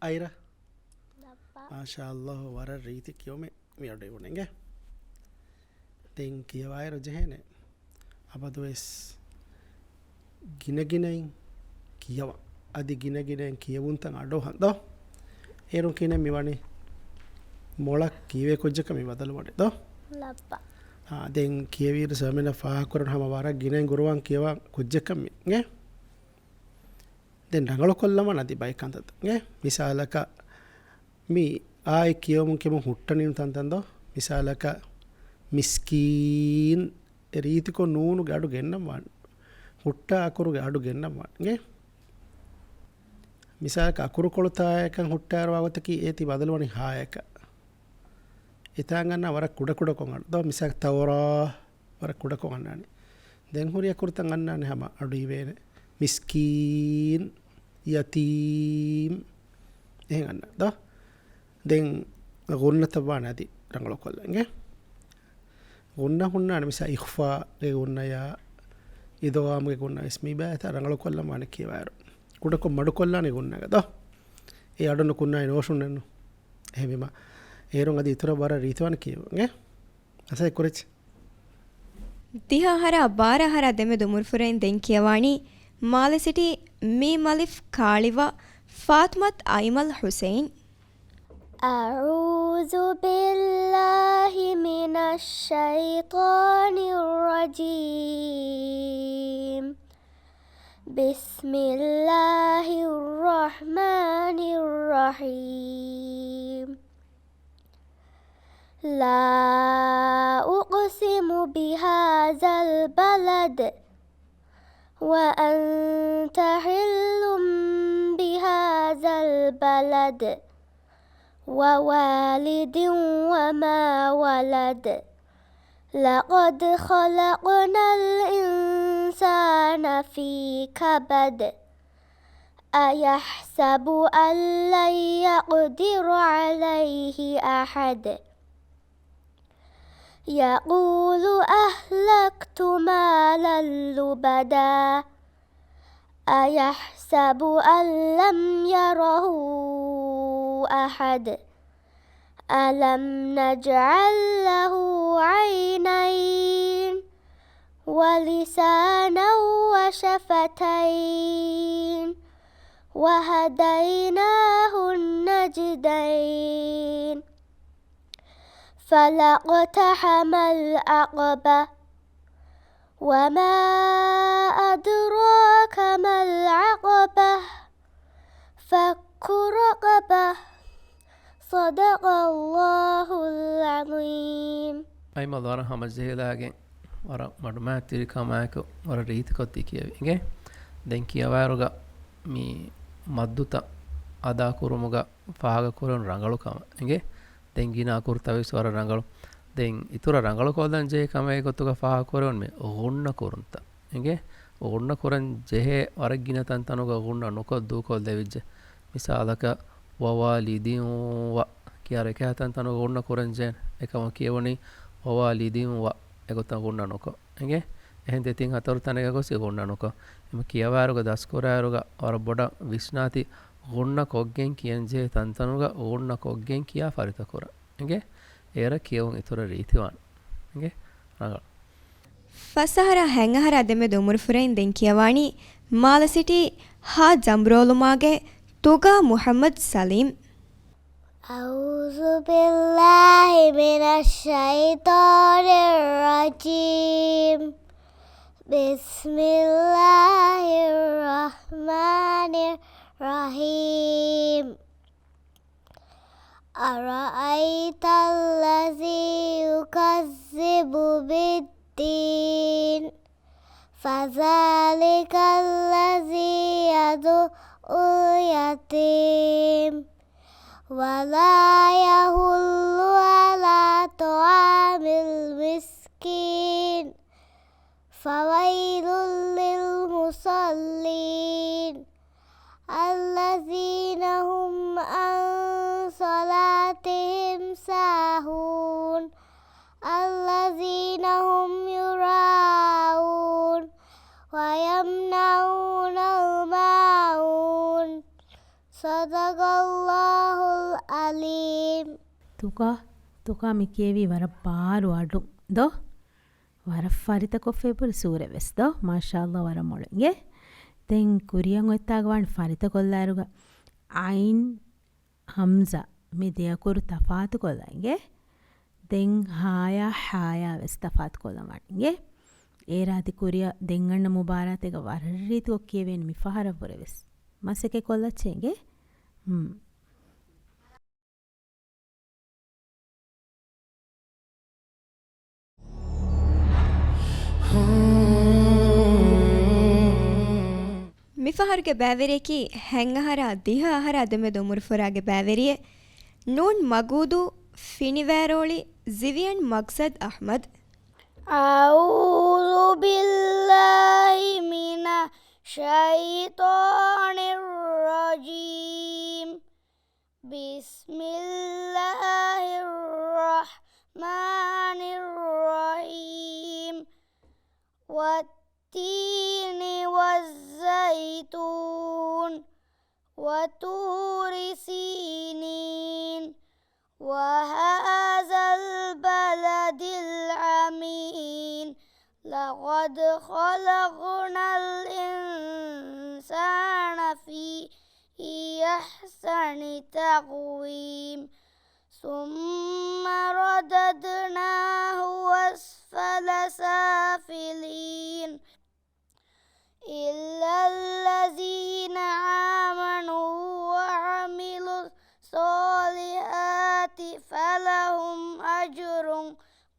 އައިރަ؟ މާޝާﷲ، ވަރަށް ރީތި ކިޔުމެއް މި އަޑު އިވުނެގެ. ދެން ކިޔަވާއިރު ޖެހޭނެ. އަބަދުވެސް ގިނަގިނައިން ކިޔަވަން. އަދި ގިނަގިނައިން ކިޔެވުންތައް އަޑުއަހަން ދޯ؟ އޭރުން ކިހިނެއް މިވަނީ؟ މޮޅަށް ކީވޭ ކުއްޖަކަށް މި ބަދަލުވާނެ ދޯ؟ ލައްބަ. އާ، ދެން ކިޔެވިއިރު ސަމިނަ ފާހަގަކުރަން ހަމަ ވަރަށް ގިނައިން ގުރުއާން ކިޔަވާ ކުއްޖަކަށް މި އެނގޭ. ދެން ރަނގަޅުކޮށްލަމާ ނަދި ބައި ކަންތައްތައް އެނގޭ. މިސާލަކަށް މި އާއެއް ކިޔަވަމުން ކިޔަމުން ހުއްޓަނީނު ތަންތަން ދޯ؟ މިސާލަކަށް މިސްކީން އެ ރީތިކޮށް ނޫނުގެ އަޑު ގެންނަން ވާނެ. ހުއްޓާ އަކުރުގެ އަޑު ގެންނަން ވާނެ. އެނގޭ؟ މިސާލަކަށް އަކުރުކޮޅު ތާއަކަށް ހުއްޓާއިރު ވާގޮތަކީ އޭތި ބަދަލުވަނީ ހާއަކަށް. އެތާނގަންނަ ވަރަށް ކުޑަކުޑަކޮށް އަޑު ދޯ؟ މިސާލަކަށް ތައުރާ ވަރަށް ކުޑަކޮށް އަންނާނެ. ދެން ހުރި އަކުރުތައް އަންނާނެ ހަމަ އަޑު އިވޭނެ. މިސްކީން، ޔަތީމް، އެހެން އަންނާނެ ދޯ؟ ދެން ޣުންނަތައް ވާނެ އަދި ރަނގަޅުކޮށްލަން އެނގޭ. ޣުންނަ ހުންނާނެ މިސާ އިޚްފާގެ ގުންނަޔާ، އިދްޣާމްގެ ގުންނަ ވެސް މި ބައިތައް ރަނގަޅުކޮށްލަން ވާނެ ކިޔަވާއިރު. ކުޑަކޮށް މަޑުކޮށްލާނެ ގުންނަގަ ދޯ؟ އެ އަޑު ނުކުންނާނެ ނޯށުންނެއްނު. އެހެންވީމަ އޭރުން އަދި އިތުރަށް ވަރަށް ރީތިވާނެ ކިޔެވުން އެނގޭ. އަސައެއް ކުރެއްޗި. ދިހަ އަހަރާ ބާރަ އަހަރާ ދެމެދު އުމުރުފުރެއިން ދެން ކިޔަވާނީ މާލެ ސިޓީ މީމް އަލިފް ކާޅިވާ ފާތުމަތު އައިމަލް ޙުސެއިން. أعوذ بالله من الشيطان الرجيم. بسم الله الرحمن الرحيم. لا أقسم بهذا البلد وأنت حل بهذا البلد ووالد وما ولد. لقد خلقنا الإنسان في كبد. أيحسب أن لن يقدر عليه أحد. يقول أهلكت مالا لبدا. أيحسب أن لم يره أحد. ألم نجعل له عينين ولسانا وشفتين وهديناه النجدين. فلا اقتحم العقبة. وما أدراك ما العقبة. فك رقبة. صدق الله العظيم. އައިމަލް ވަރަށް ހަމަޖެހިލާގެން ވަރަށް މަޑުމައިތިރިކަމާއެކު ވަރަށް ރީތިކޮށްދީ ކިޔެވި އެނގޭ. ދެން ކިޔަވާއިރުގަ މި މައްދުތައް އަދާކުރުމުގަ ފާހަގަކުރުން ރަނގަޅު ކަމަށް އެނގޭ. ދެން ގިނަ އަކުރުތައް ވެސް ވަރަށް ރަނގަޅު. ދެން އިތުރަށް ރަނގަޅުކޮށްލަން ޖެހޭ ކަމެއް ގޮތުގަ ފާހަގަކުރެވުނު މި ޣުންނަ ކުރުންތައް އެނގޭ. ޣުންނަ ކުރަން ޖެހޭ ވަރަށް ގިނަ ތަންތަނުގަ ޣުންނަ ނުކޮށް ދޫކޮށްލެވިއްޖެ. މިސާލަކަށް ވަވާލިދިން ވަ ކިޔާ އެކަހަ ތަންތަނުގަ ޣުންނަ ކުރަން ޖެހޭނެ. އެކަމަކު ކިޔެވުނީ ވަވާލިދިން ވަ. އެގޮތަށް ޣުންނަ ނުކޮށް އެނގޭ. އެހެން ދެތިން ހަތަރު ތަނެއްގަ ގޮސް ޣުންނަ ނުކޮށް. އެމަ ކިޔަވާއިރުގަ ދަސްކުރާއިރުގަ ވަރަށް ބޮޑަށް ވިސްނާތީ ޣުންނަ ކޮށްގެން ކިޔަންޖެހޭ ތަންތަނުގަ ޣުންނަ ކޮށްގެން ކިޔާ ފަރިތަކުރަން އެނގޭ. އޭރަށް ކިޔެވުން އިތުރަށް ރީތިވާނެ އެނގޭ. ރަނގަޅު. ފަސް އަހަރާ ހަތް އަހަރާ ދެމެދު އުމުރުފުރެއިން ދެން ކިޔަވާނީ މާލެ ސިޓީ ހާ ޖަނބުރޯލުމާގެ ތުގާ މުޙައްމަދު ސަލީމް. أعوذ بالله من الشيطان الرجيم. بسم الله الرحمن الرحيم. أرأيت الذي يكذب بالدين. فذلك الذي يدع اليتيم ولا يحض على طعام المسكين فويل للمصلين الذين هم عن صلاتهم ساهون الذين هم يراءون ويمنعون الماعون. صدق الله ތުކާ، ތުކާ މި ކިޔެވީ ވަރަށް ބާރު އަޑު ދޯ؟ ވަރަށް ފަރިތަކޮށްފައި ބުރި ސޫރަ ވެސް ދޯ؟ މާޝާﷲ، ވަރަށް މޮޅު. އިނގޭ؟ ދެން ކުރިއަށް އޮތްތާގަ ވާން ފަރިތަކޮށްލާއިރުގަ އައިން، ހަމްޒާ މި ދެ އަކުރު ތަފާތުކޮށްލަން. އިނގޭ؟ ދެން ހާޔާ، ހާޔާ ވެސް ތަފާތުކޮށްލަން ވާނެ. އިނގޭ؟ އޭރާ އަދި ކުރިއަށް ދެން އަންނަ މުބާރާތެއްގަ ވަރަށް ރީތިކޮށް ކިޔެވޭނެ މި ފަހަރަށްވުރެ ވެސް. މަސައްކަތް ކޮށްލައްޗޭ. އިނގޭ؟ ހުން. މިފަހަރުގެ ބައިވެރިޔަކީ ހަތް އަހަރާ ދިހަ އަހަރާ ދެމެދު އުމުރުފުރާގެ ބައިވެރިއެއް. ނޫން މަގޫދޫ، ފިނިވާރޯޅި، ޒިވިއަން މަގްސަދް އަޙްމަދު. أعوذ بالله من الشيطان الرجيم. بسم الله الرحمن الرحيم. والتين والزيتون. وطور سينين. وهذا البلد الأمين. لقد خلقنا الإنسان في أحسن تقويم. ثم رددناه أسفل سافلين. إلا الذين آمنوا وعملوا الصالحات فلهم أجر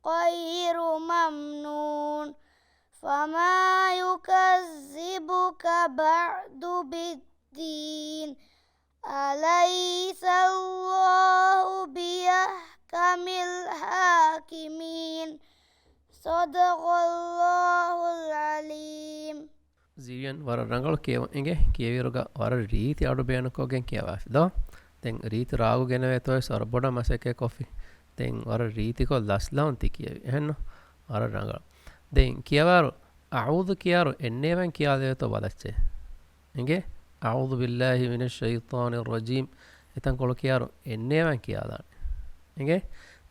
غير ممنون. فما يكذبك بعد بالدين. أليس الله بأحكم الحاكمين. صدق الله العظيم. ޒިވިއަން ވަރަށް ރަނގަޅު ކިޔެވުން އިނގޭ. ކިޔެވިއިރުގަ ވަރަށް ރީތި އަޑު ބޭނުންކޮށްގެން ކިޔަވާފި ދޯ؟ ދެން ރީތި ރާގު ގެނެވޭތޯ ވެސް ވަރަށް ބޮޑަށް މަސައްކަތް ކޮށްފި. ދެން ވަރަށް ރީތިކޮށް ލަސްލަވަން ތި ކިޔެވި. އެހެންނު؟ ވަރަށް ރަނގަޅު. ދެން ކިޔަވާއިރު، އަޢޫޛު ކިޔާއިރު އެންނޭވެން ކިޔާލެވޭތޯ ބަލައްޗޭ. އިނގޭ؟ أعوذ بالله من الشيطان الرجيم. އެތަންކޮޅު ކިޔާއިރު އެންނޭވެން ކިޔާލާނެ. އިނގޭ؟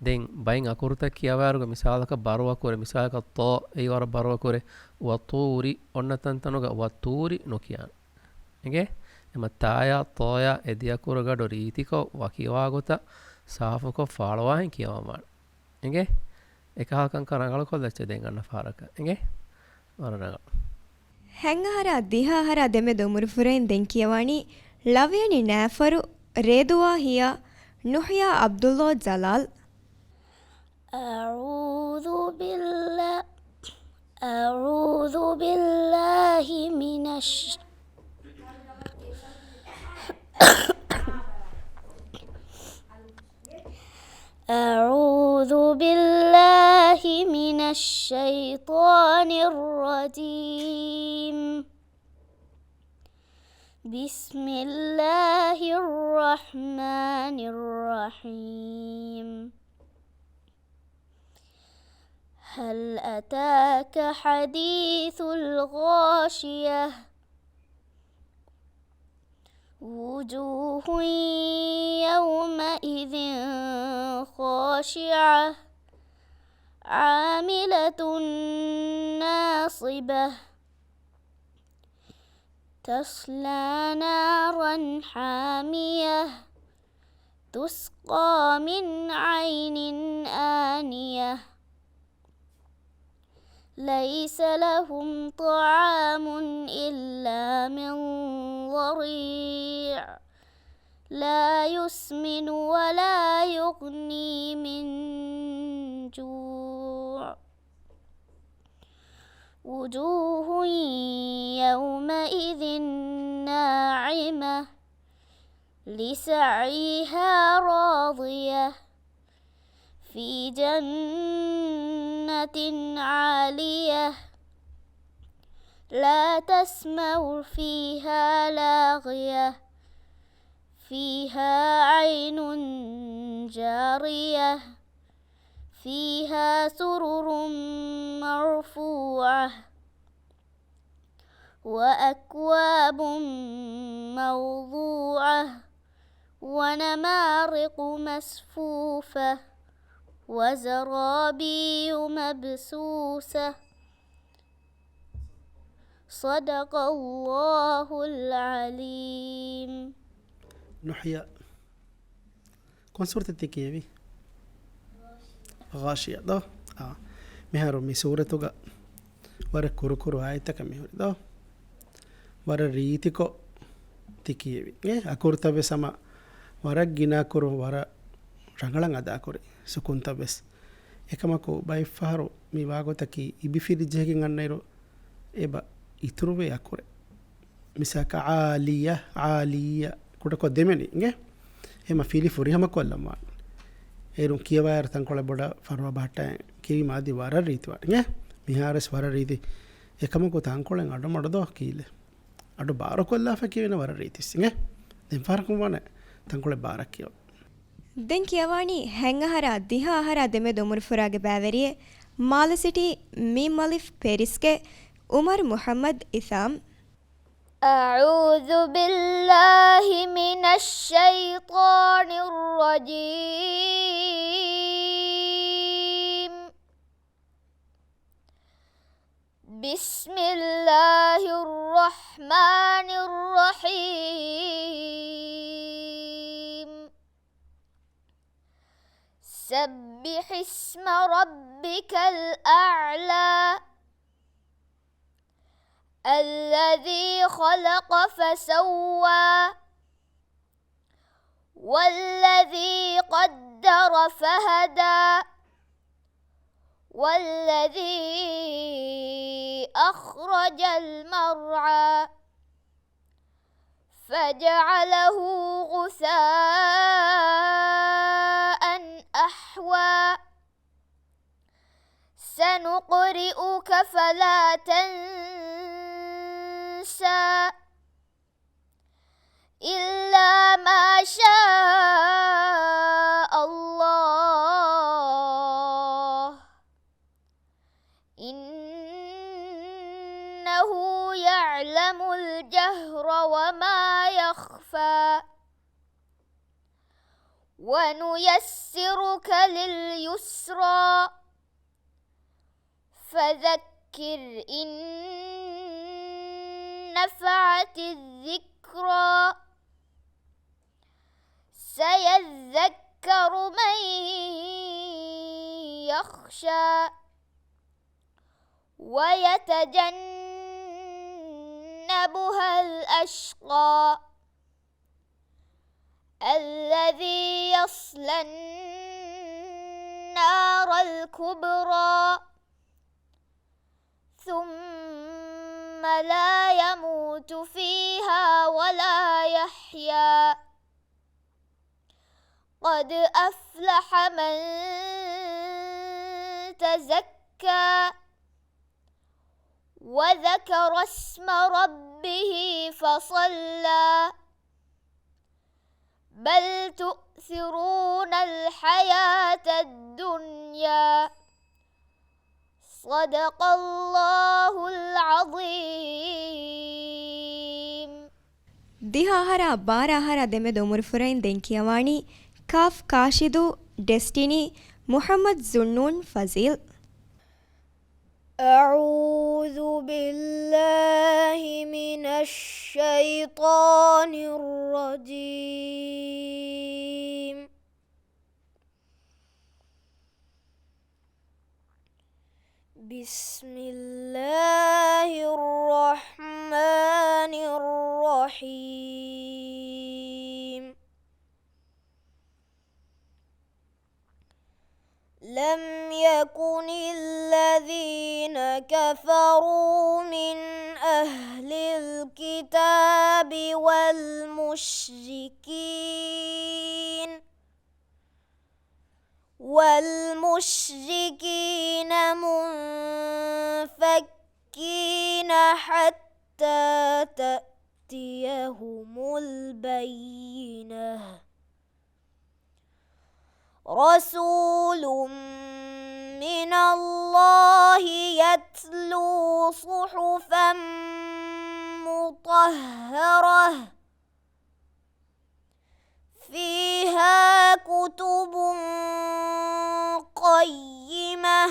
ދެން ބައިން އަކުރުތައް ކިޔަވާއިރުގަ މިސާލަކަށް ބަރު އަކުރެއް، މިސާލަކަށް ޠޯ، އެއީ ވަރަށް ބަރު އަކުރެއް، ވަޠޫރި، އޮންނަ ތަންތަނުގަ ވަޠޫރި ނުކިޔާނެ. އިނގޭ؟ އެމަ ތާޔާ، ޠޯޔާ އެ ދެ އަކުރު ގަޑު ރީތިކޮށް ވަކިވާގޮތަށް ސާފުކޮށް ފާޅުވާހެން ކިޔަވަން ވާނެ. އިނގޭ؟ އެކަހަލަ ކަންކަން ރަނގަޅުކޮށްލައްޗޭ ދެން އަންނަ ފަހަރަކަށް. އިނގޭ؟ ވަރަށް ރަނގަޅު. ހަތް އަހަރާ ދިހަ އަހަރާ ދެމެދު އުމުރުފުރެއް ދެން ކިޔަވާނީ ޅަވިޔަނި ނައިފަރު ރޭދުވާހިޔާ ނުހްޔާ ޢަބްދުﷲ ޖަލާލް. أعوذ بالله، أعوذ بالله من الش-، أعوذ بالله من الشيطان الرجيم. بسم الله الرحمن الرحيم. هل أتاك حديث الغاشية؟ وجوه يومئذ خاشعة، عاملة ناصبة، تصلى نارا حامية، تسقى من عين آنية، ليس لهم طعام إلا من ضريع، لا يسمن ولا يغني من جوع. وجوه يومئذ ناعمة، لسعيها راضية، في جنة عالية، لا تسمع فيها لاغية، فيها عين جارية، فيها سرر مرفوعة، وأكواب موضوعة، ونمارق مصفوفة وزرابي مبثوثة. صدق الله العظيم. ނުހްޔާ. ކޮން ސޫރަތެއް ތި ކިޔެވީ؟ ޣާޝިޔާ ދޯ؟ އާ. މިހާރު މި ސޫރަތުގަ ވަރަށް ކުރުކުރު އާޔަތަކަށް މިހުރި ދޯ؟ ވަރަށް ރީތިކޮށް ތި ކިޔެވި. އެ އަކުރުތައް ވެސް ހަމަ ވަރަށް ގިނަ އަކުރު ވަރަށް ރަނގަޅަށް އަދާކުރި. ސުކުންތައް ވެސް. އެކަމަކު ބައެއްފަހަރު މި ވާގޮތަކީ އިބިފިލި ޖެހިގެން އަންނައިރު އެބަ އިތުރުވޭ އަކުރެއް. މިސާލަކަށް ޢާލިޔަ، ޢާލިޔަ ކުޑަކޮށް ދެމެނި އިނގޭ. އެހެމަ ފިލި ފުރިހަމަކޮށްލަން ވާނެ. އޭރުން ކިޔަވާއިރު ތަންކޮޅެއް ބޮޑަށް ފަރުވާ ބަހައްޓައި ކިޔެވީމަ އަދި ވަރަށް ރީތިވާނެ އިނގޭ. މިހާރުވެސް ވަރަށް ރީތި. އެކަމަކު ތަންކޮޅެއް އަޑު މަޑު ދޯ ކީލެ. އަޑު ބާރުކޮށްލާފަ ކިޔެވޭނެ ވަރަށް ރީތިސް އިނގޭ. ދެން ފަހަރަކުން ވާނެ ތަންކޮޅެއް ބާރަށް ކިޔަވަން. ދެން ކިޔަވާނީ ހަތް އަހަރާ ދިހަ އަހަރާ ދެމެދު އުމުރުފުރާގެ ބައިވެރިއެއް، މާލެ ސިޓީ މީމް އަލިފް ޕެރިސްގެ އުމަރު މުޙައްމަދު އިސާމް. أعوذ بالله من الشيطان الرجيم. بسم الله الرحمن الرحيم. سبح اسم ربك الأعلى. الذي خلق فسوى. والذي قدر فهدى. والذي أخرج المرعى. فجعله غثاء أحوى. سنقرئك فلا تنسى. إلا ما شاء الله. إنه يعلم الجهر وما يخفى. ونيسرك لليسرى. فذكر إن نفعت الذكرى. سيذكر من يخشى. ويتجنبها الأشقى. الذي يصلى النار الكبرى. ثم لا يموت فيها ولا يحيا. قد أفلح من تزكى. وذكر اسم ربه فصلى. بل تؤثرون الحياة الدنيا. صدق الله العظيم. ދިހަ އަހަރާ ބާރަ އަހަރާ ދެމެދު އުމުރުފުރައިން ދެން ކިޔަވާނީ ކާފް ކާށިދޫ، ޑެސްޓިނީ، މުޙައްމަދު ޒުންނޫން ފަޒީލް. أعوذ بالله من الشيطان الرجيم. بسم الله الرحمن الرحيم. لم يكن الذين كفروا من أهل الكتاب والمشركين والمشركين منفكين حتى تأتيهم البينة. رسول من الله يتلو صحفا مطهرة. فيها كتب قيمة.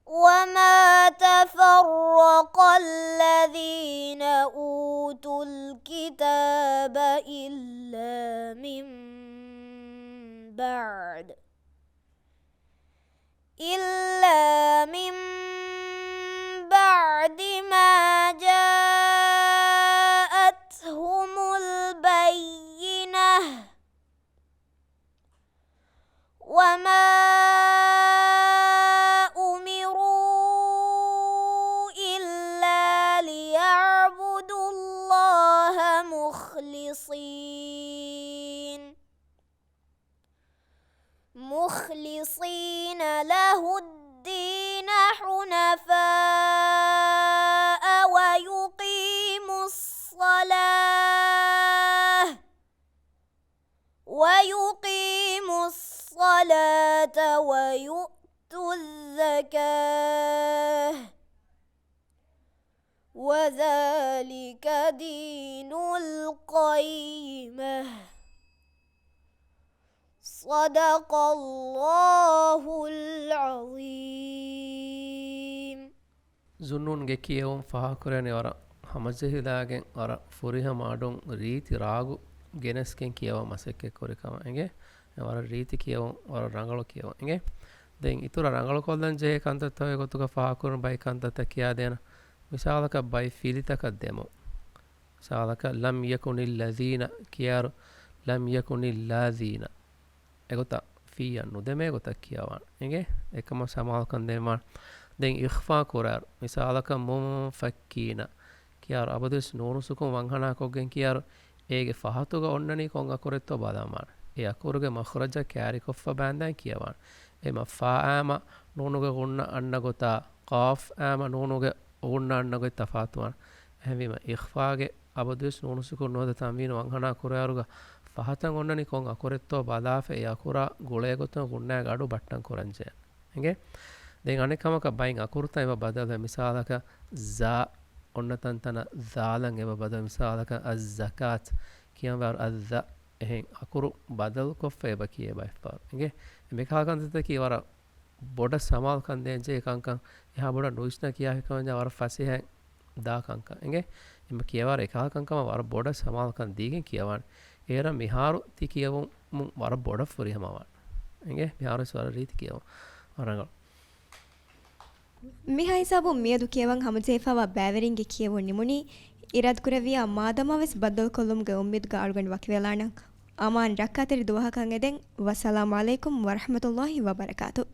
وما تفرق الذين أوتوا الكتاب إلا من بعد، إلا من بعد ما جاءتهم البينة. وما أمروا إلا ليعبدوا الله مخلصين، مخلصين له الدين حنفاء ويقيموا الصلاة، ويقيموا الصلاة ويؤتوا الزكاة، وذلك دين القيمة. صدق الله العظيم. ޒުންނޫންގެ ކިޔެވުން ފާހަގަކުރެވެނީ ވަރަށް ހަމަޖެހިލާގެން، ވަރަށް ފުރިހަމަ އަޑުން ރީތި ރާގު ގެނެސްގެން ކިޔަވަން މަސައްކަތް ކުރި ކަމަށް އެނގޭ. ވަރަށް ރީތި ކިޔެވުން، ވަރަށް ރަނގަޅު ކިޔެވުން އެނގޭ. ދެން އިތުރަށް ރަނގަޅުކޮށްލަން ޖެހޭ ކަންތައްތަކުގެ ގޮތުގަ ފާހަގަކުރުން ބައި ކަންތައްތައް ކިޔާދޭނަ. މިސާލަކަށް ބައި ފިލިތަކަށް ދެމުން. މިސާލަކަށް، لم يكن الذين ކިޔާއިރު، لم يكن الذين. އެގޮތަށް ފީއަށް ނުދެމޭ ގޮތަށް ކިޔަވާނެ. އެނގޭ؟ އެކަމަށް ސަމާލުކަން ދޭންވާނެ. ދެން އިޚްފާ ކުރާއިރު، މިސާލަކަށް، މުންފައްކީނަ ކިޔާއިރު، އަބަދުވެސް ނޫނު ސުކުން ވަންހަނާ ކޮށްގެން ކިޔާއިރު، އޭގެ ފަހަތުގަ އޮންނަނީ ކޮން އަކުރެއްތޯ ބަލާންވާނެ. އެ އަކުރުގެ މަޚްރަޖަށް ކައިރިކޮށްފަ ބާންދާން ކިޔަވާނެ. އެމަ ފާ އާމަ ނޫނުގެ ގުންނަ އަންނަ ގޮތާ، ޤާފް އާމަ ނޫނުގެ ގުންނަ އަންނަ ގޮތް ތަފާތުވާނެ. އެހެންވީމަ، އިޚްފާގެ އަބަދުވެސް ނޫނު ސުކުން ނުވަތަ ތަންވީނު ވަންހަނާ ކުރާއިރުގަ ފަހަތަށް އޮންނަނީ ކޮން އަކުރެއްތޯ ބަލާފަ، އެ އަކުރާ ގުޅޭ ގޮތުން ގުންނާގެ އަޑު ބައްޓަން ކުރަންޖެހޭ. އެނގޭ؟ ދެން އަނެއް ކަމަކަށް ބައިން އަކުރުތައް އެބަ ބަދަލުވޭ. މިސާލަކަށް ޒާ އޮންނަ ތަންތަނަށް ޒާލަން އެބަ ބަދަލު. މިސާލަކަށް އައްޒަކާތް ކިޔަންވާއިރު އައްޒަ އެހެން އަކުރު ބަދަލުކޮށްފަ އެބަ ކިޔޭ ބައެއްފަހަރު. އެނގޭ؟ މިކަހަލަ ކަންތައްތަކީ ވަރަށް ބޮޑަށް ސަމާލުކަން ދޭންޖެހޭ ކަންކަން. އެހާ ބޮޑަށް ނުވިސްނާ ކިޔާފިކަމަށް ވަރަށް ފަސޭހައިން ދާ ކަންކަން. އެނގޭ؟ އެމަ ކިޔަވާރު އެކަހަލަ ކަންކަމަށް ވަރަށް ބޮޑަށް ސަމާލުކަން ދީގެން ކިޔަވާނެ. އޭރަށް މިހާރު ތި ކިޔެވުމުން ވަރަށް ބޮޑަށް ފުރިހަމަވާނެ. އެނގޭ؟ މިހާރު ވެސް ވަރަށް ރީތި ކިޔެވުން. ވަރަށް ރަނގަޅު. މިހާ ހިސާބުން މިއަދު ކިޔަވަން ހަމަޖެހިފައިވާ ބައިވެރިންގެ ކިޔެވުން ނިމުނީ. އިރާދަކުރެއްވިޔާ މާދަމާވެސް ބައްދަލުކޮށްލުމުގެ އުއްމީދުގަ އަޅުގަނޑު ވަކިވެލާނަން. އަމާން ރައްކާތެރި ދުވަހަކަށް އެދެން. ވައްސަލާމު ޢަލައިކުމް ވަރަޙްމަތުﷲި ވަބަރަކާތުހު.